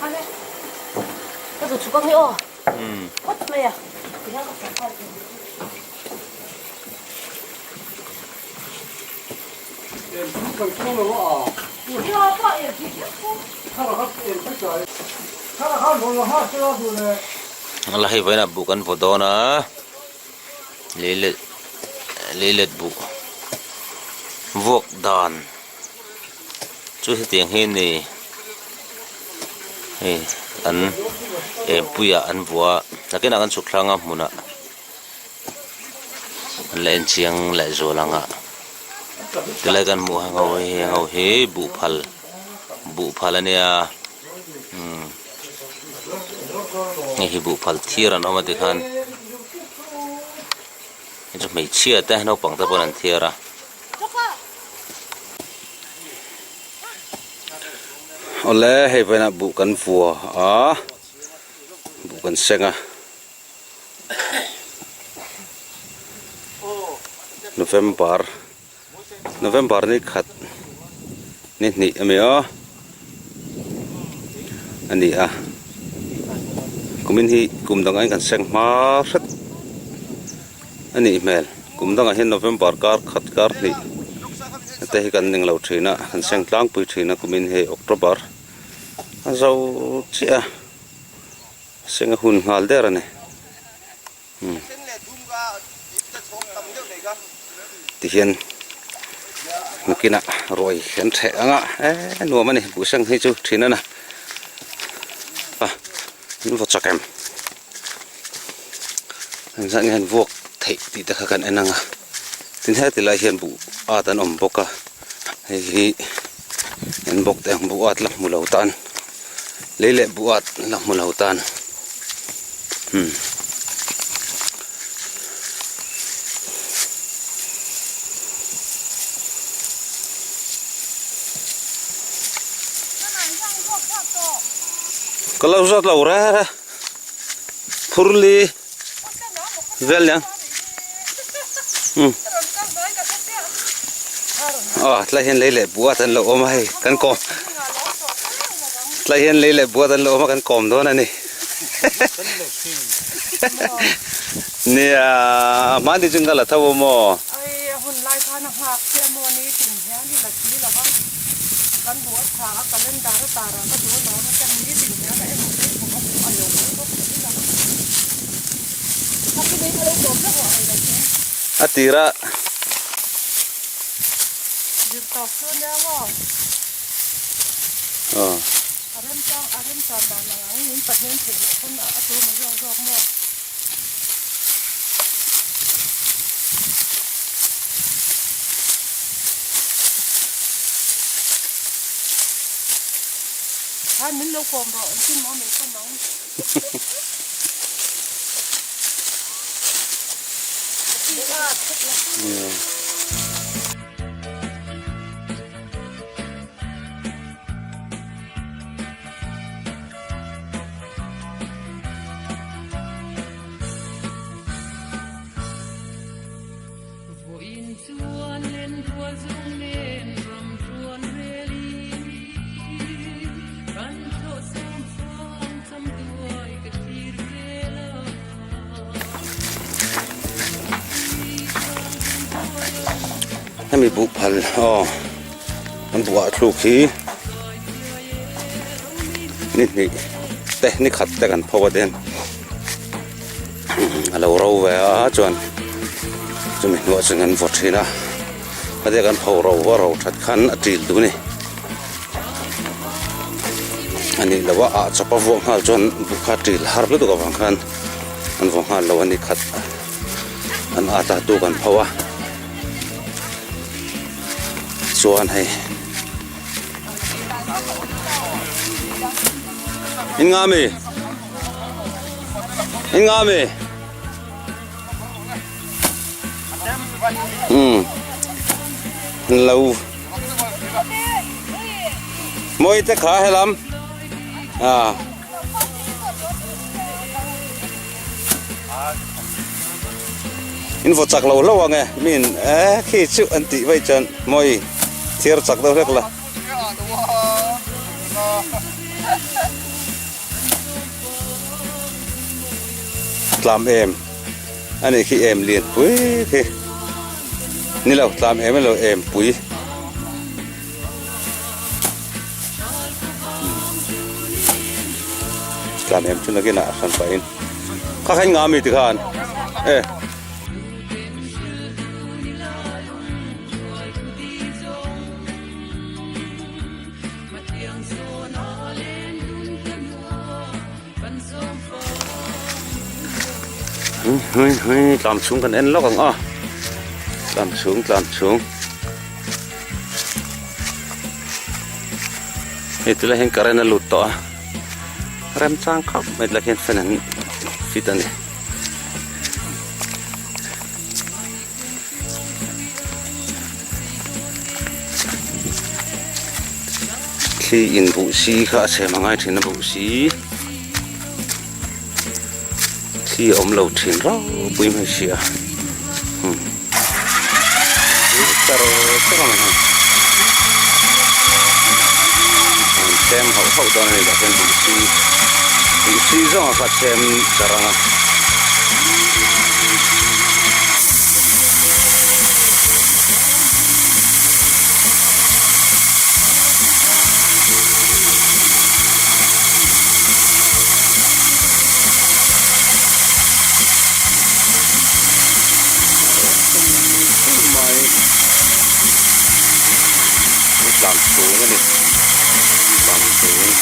La hei vawiinah buh kan vaw dawn a leilet leilet buh vuak dan chu hetiang hi a ni hei an empuiah an vuah a nakinah kan chhuk thlanga hmunah. An la en chiang leh zual ang a tilai kan hmuh ang ho hi heng ho hi buhphal buhphal a nia umm hei hi buhphal thir an awm a tikhan hei chu hmeichhia te naupang te pawhin an thiar a. Awle hei vawiinah buh kan vua a buh kan seng a. November November ni khat ni hnih a mi aw a ni a kumin hi kum dang aiin kan seng hma hret a nih hmel kum dangah hian November kar khat kar hnih te hi kan ning lo thin a kan seng tlangpui thin a kumin hei October a zo chiah a. Seng a hun nghal der a ni. Umm. Tihian nakinah ruai an theh ang a, eee nuam a ni buhseng hi chu thin a na. A an vaw chak em? Engzah nge an vuak theih tih te kha kan en ang a. Tin heti lai hian buh at an awm bawk a, hei hi en bawk teh ang buh at la hmu lo tan. Lei leh buh at la hmu lo tan umm. Ka lo zawt lo re re phur li vel niang umm aw tlai hian lei leh buh at an lo awm a hei kan kawm. Tlai hian lei leh buat an lo awm a kan kawm dawn a ni. Nia hmani chu ka la tho a maw? Ai a hun lai khan a nghak che a maw ni tin hian i la si lo va, kan buh a tha a calendar a tar ah ka duh alawm a chuan ni tin hian a emaw phei khawp a hmuh a lo mai bawk si lo. A pi nei ka lo kawm vek rawh rei lo che. A tira. Zir tawk chu nia maw? A remchang a remchan dan ang ang in Pathian theih loh pawn a tu maw zawk zawk maw? Khan min lo kawm rawh engtin maw min kawm ang. Hemi buh phal aw an buh ah thluk hi ni hnih te ni khat te kan pho a ten a lo ro ve a chuan chumi hnuah chuan kan vaw thin a hetiang kan pho ro a ro that khan a til duh a ni. A nih loh a ah chawp a vuah nghal chuan buh kha ṭil har lutuk avang khan an vaw nghal lo a ni khat an at a tuk an pho a chuan hei in nga mi in nga mi umm lo. Mawi te kha helam à in vaw chak lo hlauh ang e min e khi chu an tih vai chuan mawi thiar chak deuh hlek la. Tlam em a nih khi em lian pui khi ni lo tlam em alo em pui. Tlam em chu nakinah a hran pahin kha khan nga mi tikhan e. Hui hui tlam chhung kan en lawk ang a tlam chhung tlam chhung hei tilai hian current a lut tawh a remchang khawp mai tilai hian fan an fit a ni. Thli in buh si kha a chhem a ngai thin a buh si thli a awm lo thin ropui mai si a umm char char a ni hei an chhem hauh hauh dawn a ni tah hian buh si buh si zawng a kha chhem char ang a. Tlan chhung a ni tlan chhung.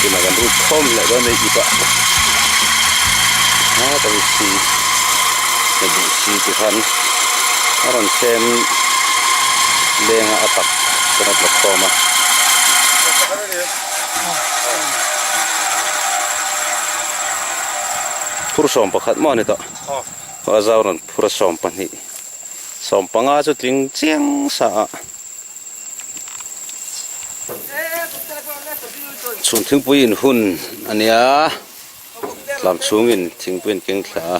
Tunah kan rut khawm leh dawn a ni ip ah a ka si ka duh si ti khan a rawn sem leng a a tak chuan a tla khawm a. Phur sawm pakhat maw a ni tawh a zau rawn phur a sawm pahnih sawm panga chu tling chiang sa a chhun thingpui in hun a nia tlam chhungin thingpui an keng thla a.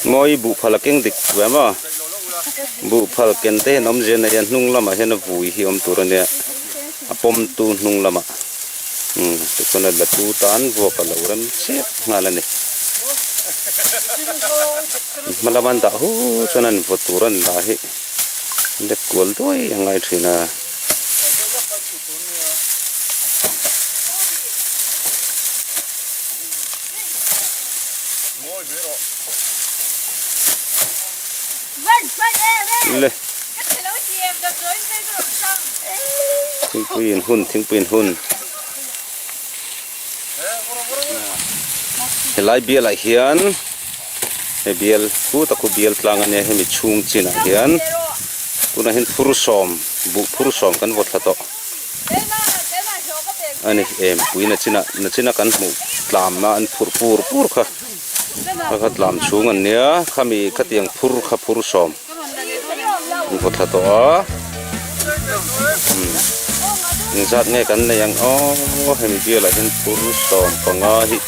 Mawi buhphal a keng dik ve maw? Buhphal ken te hian awmzia nei a hnung lamah hian a vui hi awm tur a nia a pawmtu hnung lamah. Umm tichuan a la tu tan vuak a lo rem chiah nghal a ni. Hma lama an dah hu chuan an vaw tur an lah hi lek kual duai a ngai thin a. Le thingpui in hun thingpui in hun helai bial ah hian he bial khu tak khu bial tlang ania hemi chhung chin ah hian tunah hian phur sawm buh phur sawm kan vaw thla tawh ani em pui na chinah na china kan hmuh tlamna an phurh pur pur kha. Kha kha tlam chhung an nia khami khatiang phur kha phur sawm an vaw thla tawh a umm engzat nge kan nei ang aw hemi bialah hian phur sawm panga hi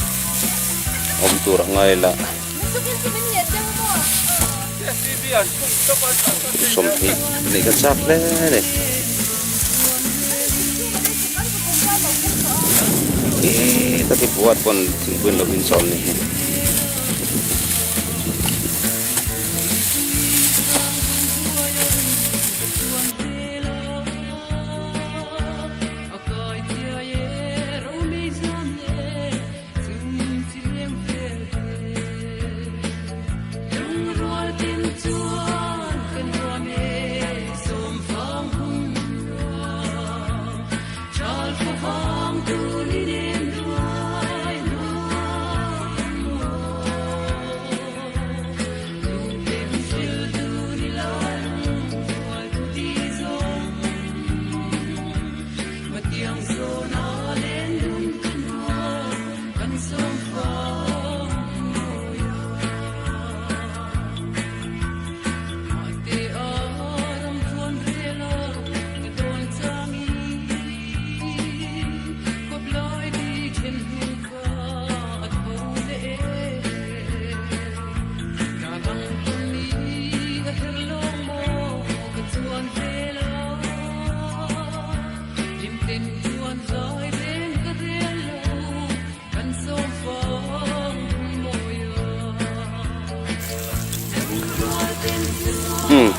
awm tur a ngai la sawmhnih neih ka chak hle a ni. Ih ka ti buat pawn thingpui an lo insawn ni hi. Um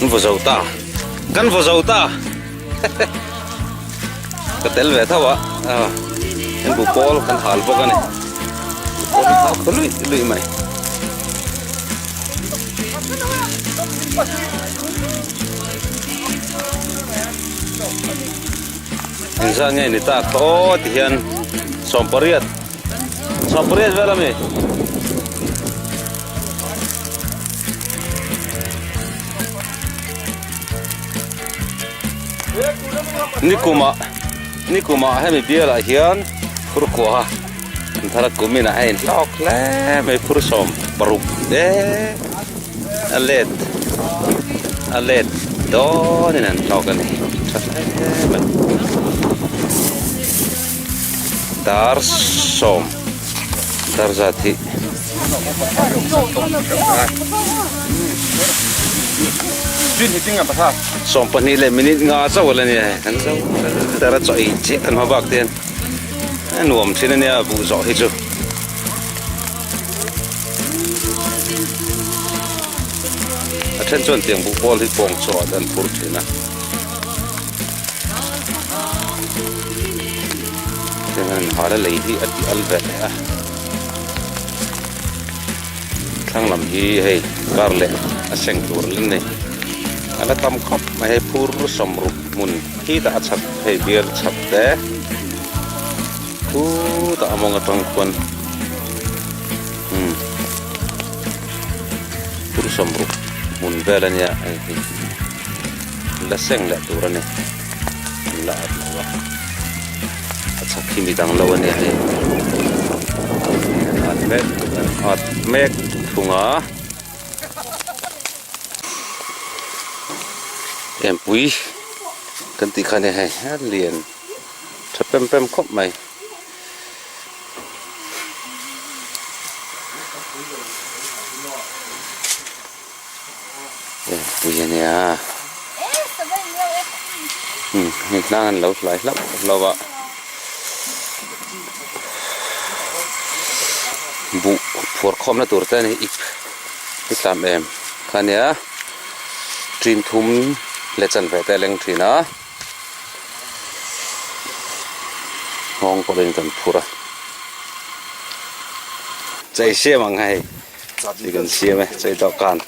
kan vaw zo ta kan vaw zo ta ka tel ve tho a ah an bu pawl kan hal bawk a ni pawl hi hal khaw luih luih mai. Engzah nge ni tak aw ti hian sawmpariat sawmpariat vel ami. Nikuma nikuma hemi bialah hian phur kuaha an thar a kumin ah a inhlawk hle mai phur sawm paruk te a let a let dawnin an hlawk a ni tha hle mai dar sawm dar zat hi. 22 leh minute nga chauh a la ni kan zo ber a chaw ei chiah kan hma bak te hian a nuam thin a nia buh zawh hi chu. A then chuan tiang buh pawl hi pawng chhuah ah te an phur thin a. Tiang hian an hal a lei hi a ti al ve leh a. Thlang lam hi hei kar leh a seng tur a ni. A la tam khawp mai hei phur sawmruk hmun khi tah a chhak hei bial chhak te khutah a mawng atang khuan umm phur sawmruk hmun vel a nia hei hi la seng leh tur a ni an la at lo a a chhak hi midang lo a nia hei an at mek an at mek thung a. Empui kan tih kha a nia hei a lian tha pem pem khawp mai. Empui a nia umm hei hnang an lo hlai hlauh hlauh a buh phuar khawmna tur te a ni ip i tlam em kha a nia ṭin thum leh chanve te a leng ṭhin a. Nghawng pawhin kan phur a chei siam ang hei ti kan siam e chei dawhkan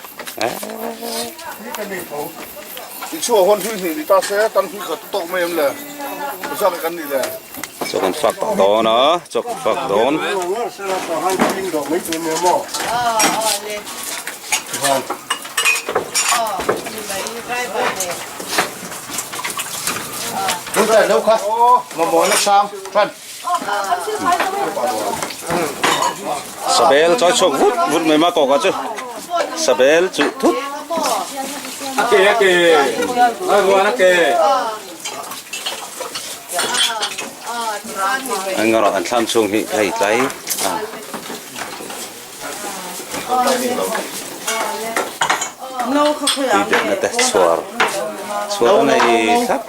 chaw kan fak tawh dawn a chaw kan fak dawn. Sabel chawi chhuak vut vut mai ma kawk ah chu sabel chu thut an ngarawh an thlam chhung hi hei tlai a. Tui deuhna te chhuar chhuar a nei thlap.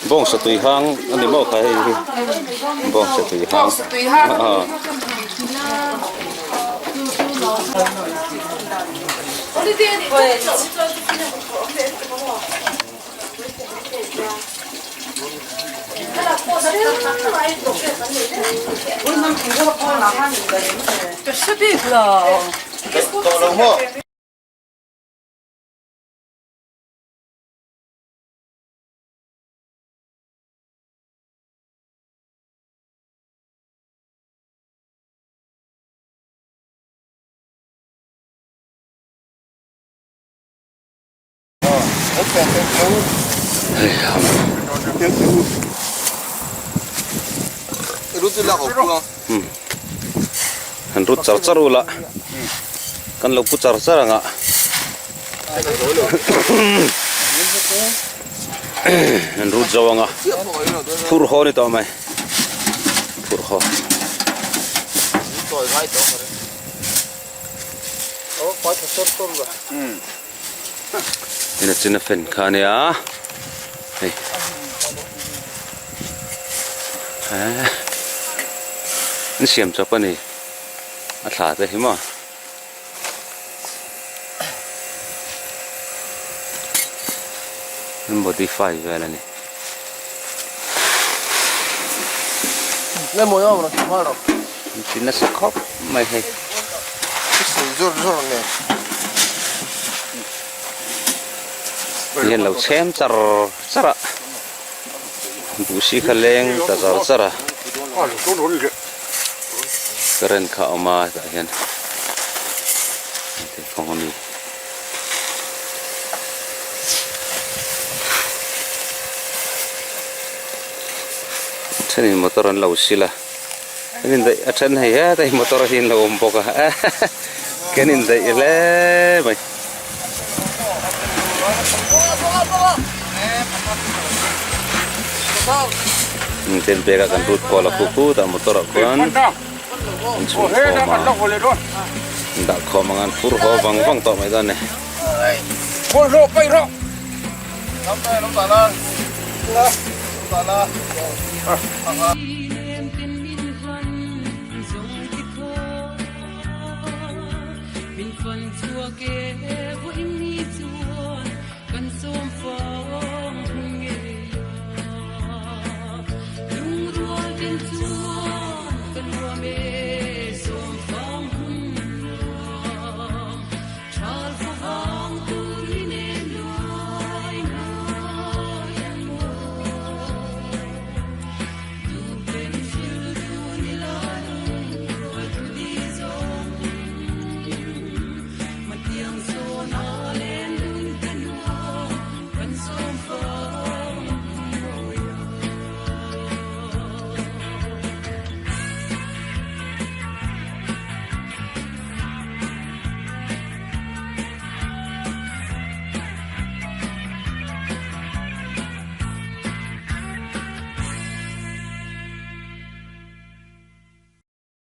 Bawngsa tui hang a ni maw kha hei hi bawngsa tui hang Han rut char char ula kan lo pu char char anga an rut zo anga phur haw ni tawh mai phur haw. Ina china fan kha ania hei an siam chawp ani a thla te hi maw an modify vel ani. An ti nasa khawp mai hei. Hian lo chhem char char a buhsi kha leng ta char char a current kha a awm a tah hian kawng a mi. Thenin motor an lo sil a an indaih a then hei heta hi motor hi an lo awm bawk a kan indaih hle mai. Ten bag ah kan rut kual a khu khut a motor ah khuan an chhung khawm a an dah khawm ang a an phur haw vang vang tawh mai dawn a ni.